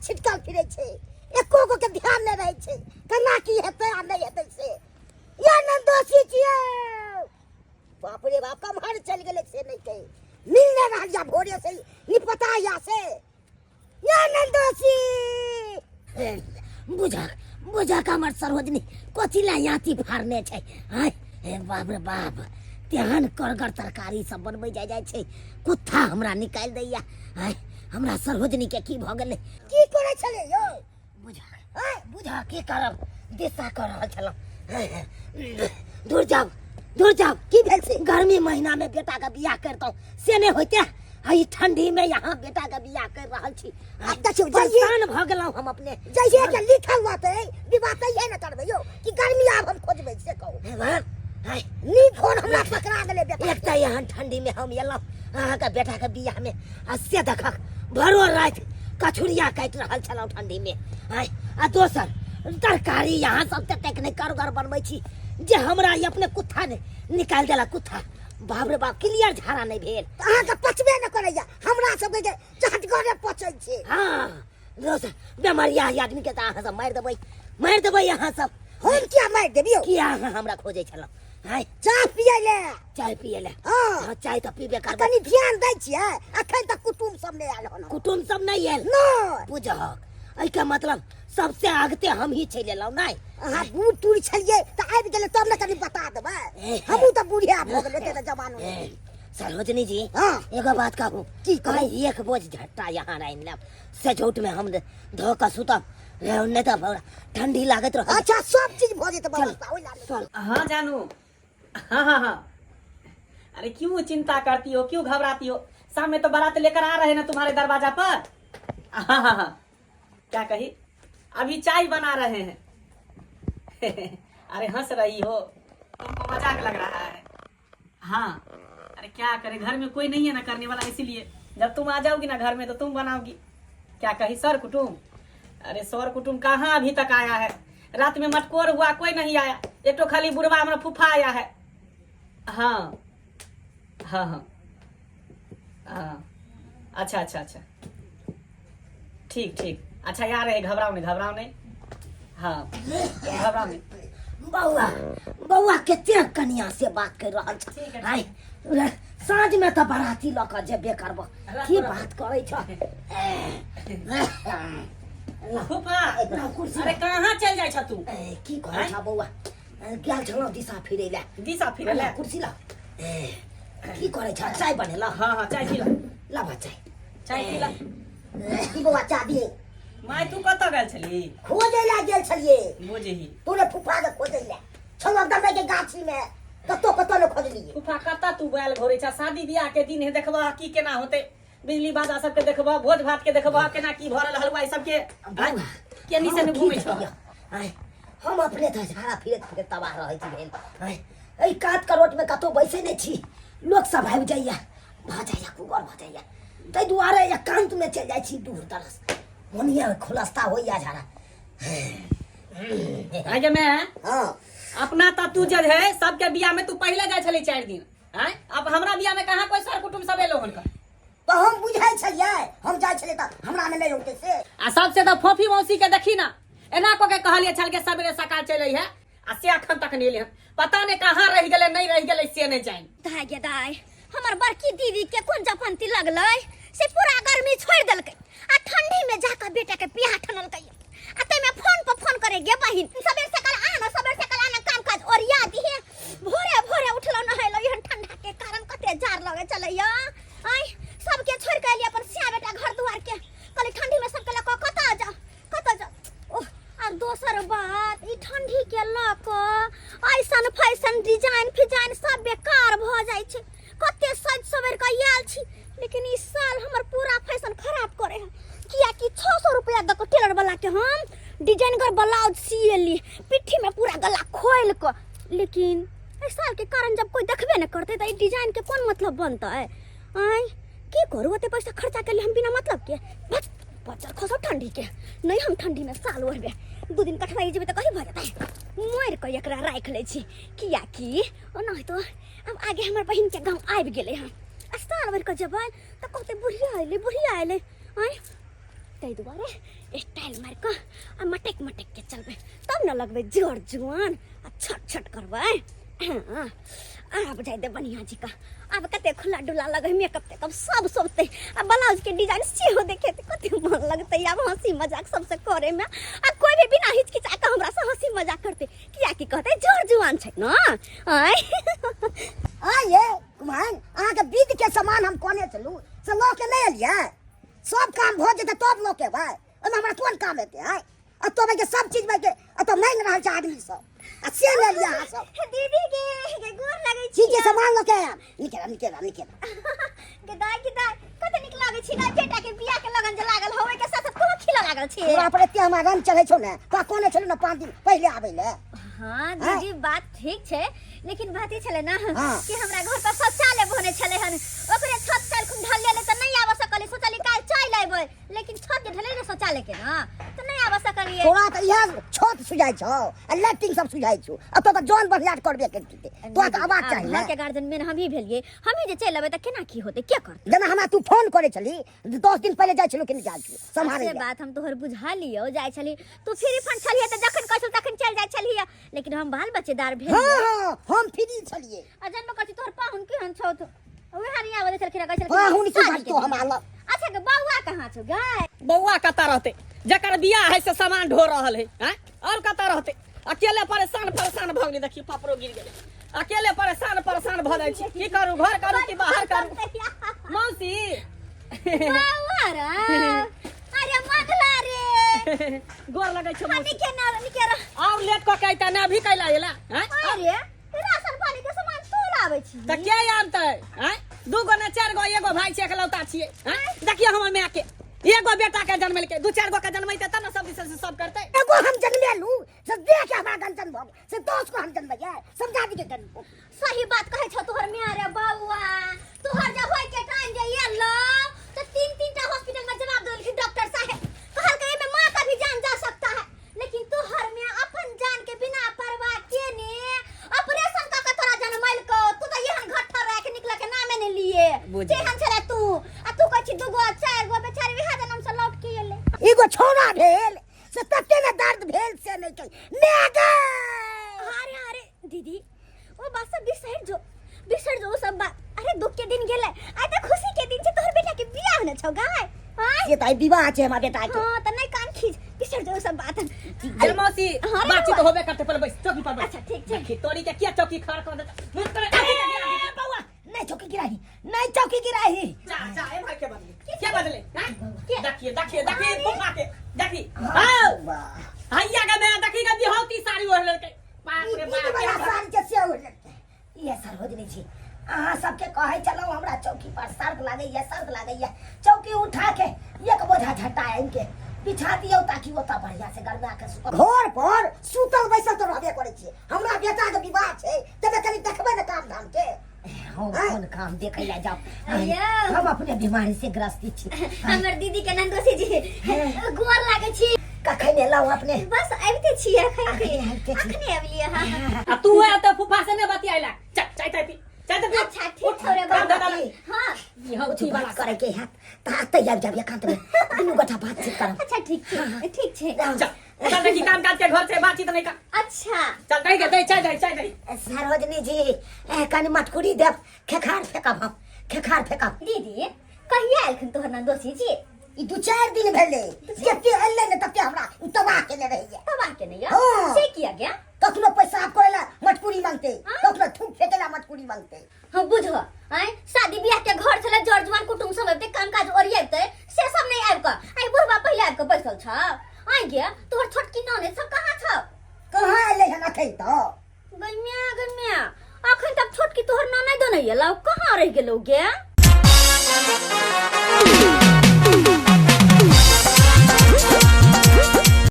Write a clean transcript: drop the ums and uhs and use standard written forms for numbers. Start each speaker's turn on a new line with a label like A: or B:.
A: छिटकल फिरै छै, एको गो के ध्यान नहि रहै छै केना की हेतै आ नहि हेतै से। या नंदोसी छियै, बाप रे बाप, कम्हर चलि गेलै से नहि कहि मिल नहि रहल या भोरे से निपता या से। या नंदोसी
B: बुझक बुझक, हमर सरोजनी कथी ला याती फाड़ने छै? आय हे बाप रे बाप, तेहन करगर तरकारी सब बनबै जाइ जाइ छै, कुत्ता हमरा निकालि दैया। आय, हमरा सरोजनी के की भऽ गेलै?
A: की करै छलै यौ?
B: बुझक बुझक, की करब, दिशा कऽ रहल छलहुँ। दूर जाउ, दूर जाउ।
A: की भेल से?
B: गर्मी महीना में बेटा के बियाह करितहुँ से नहि होइते, आ ई ठंडी में यहाँ बेटा के बियाह कर रहल छी।
A: आब देखियौ, जइये
B: परेशान भऽ गेलहुँ हम अपने।
A: जइये के लिखल रहतै विवाह तहिये ने करबै यौ, कि गर्मी आब हम खोजबै से कहू?
B: हे बा, हाय,
A: नीक फोन हमरा पकड़ा गेलै बेटा।
B: एक तऽ एहन ठंडी में हम एलहुँ अहाँके बेटा के बियाह में, आ से देखक भरो राति कछुरिया काटि रहल छलहुँ ठंडी में। आँय, आ दोसर तरकारी यहाँ सब ततेक नहि करगर बनबै छी जे हमरा ई अपने कुत्ता ने निकालि देलक कुत्ता। बाप रे बाप, क्लियर झाड़ा नहि भेल।
A: तऽ अहाँके पचबे नहि करैया, हमरा सबके जे चहटगरे पचै छै।
B: हाँ, दोसर बेमरिया आदमी के तऽ अहाँ सब मारि देबै, मारि देबै अहाँ सब।
A: हम किया मारि देबियौ?
B: किया अहाँ हमरा खोजै छलहुँ? आँय?
A: चाह पियै ले।
B: चाय पियै ले?
A: हाँ।
B: हाँ, चाय तऽ पीबे
A: आ
B: करबै।
A: कनि ध्यान दै छियै, अखन तक कुटुम सब नहि आयल हन।
B: कुटुम सब नहि आयल?
A: नहि।
B: बुझहक, एहिके मतलब सबसे आगते हम ही चलि एलहुँ नहि?
A: अहाँ बूढ़ टूढ़ छलियै तऽ आबि गेलै तब ने कनि बता देबै। हमहूँ तऽ बूढ़िया भऽ गेलै, एते तऽ जवानो नहि।
B: ए, सरोजनी जी।
A: हाँ।
B: एगो बात कहू?
A: की कहू?
B: आइ एक बोझ झट्टा यहाँ आनि लेब, सजौट में हम धो कऽ सुतब, नहि तऽ बड़ा ठंडी लागैत रहत।
A: अच्छा, सब चीज भऽ जेतै व्यवस्था ओहि ला नहि।
B: चल।
C: हाँ जानू, हाँ हाँ हाँ, अरे क्यों चिंता करती हो, क्यों घबराती हो? शाम में तो बारात लेकर आ रहे ना तुम्हारे दरवाजा पर। हाँ हाँ हाँ, क्या कही, अभी चाय बना रहे हैं। अरे हंस रही हो, तुमको मजाक लग रहा है। हाँ, अरे क्या करे, घर में कोई नहीं है ना करने वाला, इसीलिए जब तुम आ जाओगी ना घर में तो तुम बनाओगी। क्या कही सर कुटुम, अरे सर कुटुम कहाँ अभी तक आया है? रात में मटकोर हुआ, कोई नहीं आया, एक तो खाली बुढ़वा हमारा फूफा आया है। हाँ हाँ हाँ हाँ, अच्छा अच्छा अच्छा, ठीक ठीक, अच्छा यार है, घबराओ नहीं, घबराओ नहीं, हाँ घबराओ नहीं।
B: बौआ, बौआ, कते कनिया से बात कर रहल छ?
C: ठीक है।
B: आइ साँझ में तऽ बराती लऽ कऽ जेबे करब, की बात करै छ?
C: फूफा।
B: ला, कुर्सी।
C: अरे कहाँ चल जाइ छ तू?
B: ए, की कहै छ बौआ, गेल छलहुँ दिशा फिरै लए।
C: दिशा फिरै लए?
B: कुर्सी ला। ए, की करै छ, चाय बनेला?
C: हाँ हाँ, चाय पी ला।
B: लाबा चाय।
C: चाय पी ला।
A: की बौआ, चाह दिए?
C: माय, तू कतऽ गेल छली?
A: खोजै लए गेल छलियै।
C: बुझही।
A: तोरे फुफा के खोजै लए छलहुँ एकदम के गाछी में, कतौ कतौ ने खोजलियै।
C: फूफा, कतऽ तू बैल घोरै छ? शादी बियाह के दिन है, देखबह की केना होतै, बिजली बाजा सबके देखबह, भोज भात के देखबह केना की भरल हलवाई सबके।
B: बौआ,
C: केनी से
B: हम
C: ने
B: की
C: घूमै छ?
B: कहियौ? आँय, हम अपने तऽ झाड़ा फिरैत फिरैत तबाह रहै छी भेल। आँय, एहि कात करोटमे कतहु बैसै नहि छी, लोक सब आबि जाइया, भऽ जाइया कुगर भऽ जाइया, ताहि दुआरे एकान्तमे चलि जाइ छी दूर दरस, ओनिये खुलस्ता होइया झाड़ा।
C: आगे मैं
A: हाँ।
C: अपना तऽ तू जे है सबके बियाह में तू पहिले जाइ छली 4 दिन, आँय, अब हमरा बियाह में कहाँ कोई सर कुटुम्ब सब एलो हुनका?
A: तऽ हम बुझै छलियै, हम जाइ छलियै तऽ हमरा मे नहि औतै से।
C: आ सबसे तऽ फोफी मौसी के देखी ना, एना कऽ के कहलियै छल के सबेरे सकाल चलि है, आ से अखन तक नहि एलै हन, पता नहि कहाँ रहि गेलै, नहि रहि गेलै से नहि जानि।
D: दाय गे दाय, हमर बड़की दीदी के कोन जपंती लगलै से पूरा गर्मी छोड़ि देलकै आ ठंडी में जाकर बेटा के बियाह ठनलकै, आ तैमे फोन पर फोन करे, गे बहिन सबेर सकाल आना, सबेर सकाल आना, काम काज ओरिया दिहे। भोरे भोरे उठलौ, नहेलौ, एहन ठंडा के कारण कते जार लगे चलैया। आय, सबके छोड़ के एलियै अपन सिया बेटा घर दुआर के, कहली ठंडी में सबके लऽ कऽ कतऽ जाउ, कतऽ जाउ। ओह, आ दोसर बात, ई ठंडी के लऽ कऽ ऐसन फैशन डिजाइन फिजाइन सब बेकार भऽ जाइ छै। कते सज सवर कऽ आयल छी, लेकिन ई साल हमर पूरा फैशन खराब करे है, कियाकि 600 रुपया दऽ कऽ टेलर वाला के हम डिजाइनगर ब्लाउज सिएली, पिट्ठी में पूरा गला खोलि कऽ, लेकिन एहि साल के कारण जब कोई देखबे नहि करतै तऽ ई डिजाइन के कोन मतलब बनतै? आँय, की करू, ओते पैसा खर्चा केली हम बिना मतलब के। बस बच्चा खसो ठंडी के नहीं, हम ठंडी में साल ओढ़बे, 2 दिन कठवाई जेबै तऽ कही भऽ जेतै। मरि कऽ एकरा राखि लै छी, कियाकि ओनाहितो आब आगे हमर बहिन के गाँव आबि गेलै हँ, आ साल भरि कऽ जेबै तऽ कहतै बुढ़िया अयलै, बुढ़िया अयलै। आँय। ताहि दुआरे स्टाइल मारि कऽ आ मटकि मटकि के चलबै तब ने लगबै जोर जुआन आ छट छट करबै। हाँ, आब जाय दे बढ़िया जी का, आब कते खुला डुला लगै, मेकअप तेकअप सब सोचतै आ ब्लाउज के डिजाइन सेहो देखेतै, कते मन लगतै आब हंसी मजाक सबसे करे में। आ कोई भी बिना हिचकिचा के हमरा से हंसी मजाक करतै, कियाकि कहतै जोर जुआन छै न। आय
A: आ ये कुमार, अहाँके विध के सामान हम कोने चलू से लऽ के नहि एलियै? सब काम भऽ जेतै तब लऽ के एबै, ओहिमे हमरा कोन काम हेतै? आय एतऽ के सब चीज के एतऽ मांगि रहल छै आदमी सब, आ से ले लिअ अहाँ सब।
D: दीदी के गोर लगै छी।
A: ठीक छै, सामान लऽ के आयब। निकल निकल निकल।
D: के दाय, के दाय, कते नीक लागै छी दाय। बेटा के बियाह के लगन जे लागल होय के साथ तू खिला लागल छी।
A: तोरा पर एते हमरा रंग चढ़ै छौ ने, तोरा कहने छलौ ने 5 दिन पहिले आबै ले।
D: हाँ दीदी, बात ठीक छै, लेकिन बात ई छलै ने
A: हाँ।
D: कि हमरा घर पर शौचालय बने छलै हन, ओकरे छत काल्हि खुन ढल लेले तऽ नहि आबऽ सकली। सोचली काल्हि चलि अयबै, लेकिन छत जे ढले ने शौचालय के ना, तऽ नहि आबऽ सकलियै।
A: तोरा तऽ इएह छत सुझाइ छौ आ लैट्रिन सब सुझाइ छौ, एतऽ तऽ जन बढ़िया करबे करतै। तोरा तऽ आवाज चाही ने।
D: घर के गार्जियन मेन हमही भेलियै, हमही जे चलि अबै तऽ केना की होतै, के करतै?
A: जेना हमरा तू फोन करै छली 10 दिन पहिले, जाइ छलौ कि नहि जाइ छलौ सम्हारै
D: से
A: लए?
D: बात हम तोहर बुझा लियौ, जाइ छली तू फ्री फंड छलियै तऽ जखन कहै छल तखन चलि जाइ छलियै, लेकिन हम बाल बच्चेदार भेल।
A: हाँ, हम फ्री छलियै।
D: आ जन्म कहै छी तोहर पाहुन केहन छौ, तो उएह नहि आबै छलखिन, कहै छलखिन
A: पाहुन की
D: शादी
A: बात
D: के
A: तो
D: दिन।
A: हमरा लग।
D: अच्छा के बौआ कहाँ छौ गाय?
C: बौआ कतऽ रहतै? जकर बियाह है से सामान ढो रहल है, आँय? और कतऽ रहतै? अकेले परेशान परेशान भऽ गेली। देखियौ, पापड़ो गिर गेलै। अकेले परेशान परेशान भऽ जाइ छी। की करू, घर करू कि बाहर करू? मौसी।
D: बौआ रे, अरे मंगला रे।
C: गोर लगै छौ मौसी।
D: निके न निके रह।
C: और लेट कऽ के अइता ने, अभी कैला एला, आँय?
D: अरे राशन पानी के सामान तू लाबै छी
C: तऽ के आनतै? आँय, दू गो ने चारि गो, एगो भाय छै, एकलौता छियै। आँय, देखियौ हमर माय के एगो बेटा के जन्मेलकै, दू चारि गो के जन्मैतै तब ने सब दिस से सब करतै।
A: एगो हम जन्मेलू से देख के हमरा गंजन भऽ गेल, से 10 को हम जन्मैयै समझा दिके कनी।
D: सही बात कहै छौ तोहर माय रे बौआ। तोहर जे होय के टाइम जे एलो तऽ तीन तीन टा हॉस्पिटल में जवाब देलखिन डॉक्टर साहेब, कहलकै एमे माँ का भी जान जा सकता है, लेकिन तोहर माय अपन जान के बिना परवाह केने ऑपरेशन कऽ के तोरा जनमैलकौ। तू तऽ एहन घट्ठर रह के निकल के नामे ने लिए। तेहन छले तू, आ तू कहै छी दू गो चारि गो, बेचारी वएह जनम से लौट के एलै।
A: एगो छौड़ा भेल से तते ने दर्द भेल से नहि कही ने गे।
D: अरे अरे दीदी, ओ बात सब बिसरि जो, बिसरि जो ओ सब बात। अरे दुख के दिन गेलै, आइ तऽ खुशी के दिन छै, तोहर बेटा के बियाह ने छौ गाय। आँय?
A: से तऽ आइ विवाह छै हमरा बेटा के।
D: हाँ तऽ नहि कान खींच, बिसरि जो ओ सब बात।
C: अरे मौसी।
D: हाँ रे
C: बातचीत
D: बौआ।
C: होबे करते, पहिले बैस, चौकी पर बैस।
D: अच्छा, ठीक छै।
C: देखी तोरी के किया चौकी खड़ कर देता? मुँह तोरे आँखि के गिरा दी।
A: बौआ, नहीं चौकी गिराही, नहीं चौकी गिराही।
C: जा जा, ए भाई के बदले के बदले, हाँ? देखिए देखिए देखिए फूफा के देखी। आओ हैया के मैं देखी के बिहौती साड़ी ओढ़ लेलकै। बाप रे बाप।
A: वाला साड़ी के से ओढ़ लेलकै। ये सरोजनी जी, अहाँ सबके कहै छलहुँ हमरा चौकी पर सर्द लागैया, सर्द लागैया, चौकी उठा के एक बोझा झट्टा आनि के बिछा दियौ ताकि ओतऽ बढ़िया से गरमा के सुतल। घर पर सुतल बैसल तऽ रहबे करै छियै, हमरा बेटा के विवाह छै तबे कनि देखबै ने काम धाम के। हम कोन काम देखै लए जाउ?
D: अय्यो।
A: हम अपने बीमारी से ग्रस्तित छी।
D: हमर दीदी के नंदोसी जी, गोर लागै छी।
A: कखन एलहुँ अपने?
D: बस आबिते छी अखन।
A: अखने आबिते छी।
D: अखने अबलियै। हाँ।
C: आ तू आयल तऽ फूफा से नहि बतियाइला। चल, चाय ताय पी, चाय तऽ पी।
D: अच्छा ठीक छौ रे
C: काम
D: बौआ।
C: धंधा लग।
D: हाँ।
A: कुछ बात करे के हैत तऽ आते आबि जाब, एकांत में दुनू गोटा बातचीत करब।
D: अच्छा ठीक छै, ठीक छै।
C: चल चल, देखी काम काज के घर से बातचीत नहीं कर।
D: अच्छा
C: चल, दही दे, दही, चाय दही, चाय दही।
A: सरोजनी जी, कनि मटकुरी देब, खेखार फेकब, हम खेखार फेकब।
D: दीदी, कहिया एलखिन तोहर नंदोसी जी?
A: ई दू चारि दिन भेलै, जते एलै ने तते हमरा ई तबाह केने रहैया।
D: तबाह केने यऽ?
A: हाँ।
D: से किया गया?
A: कखनो पेशाब करे ला मटकुरी मांगते,
D: हाँ।
A: कखनो थूक फेके ला मटकुरी मांगते।
D: हम बुझो आय, शादी बियाह के घर छले, जर जुआन कुटुम सब अबते, काम काज ओरियेते, से सब नहीं आबि कऽ आइ बुढ़बा पहिले आबि कऽ बैसल छ। आइ गे, तोहर छोटकी ननद सब कहाँ छ?
A: कहाँ एलै हन अखन तऽ?
D: गैम्या गैम्या, अखन तक छोटकी तोहर ननद नहीं एलौ, कहाँ रहि गेलौ गे?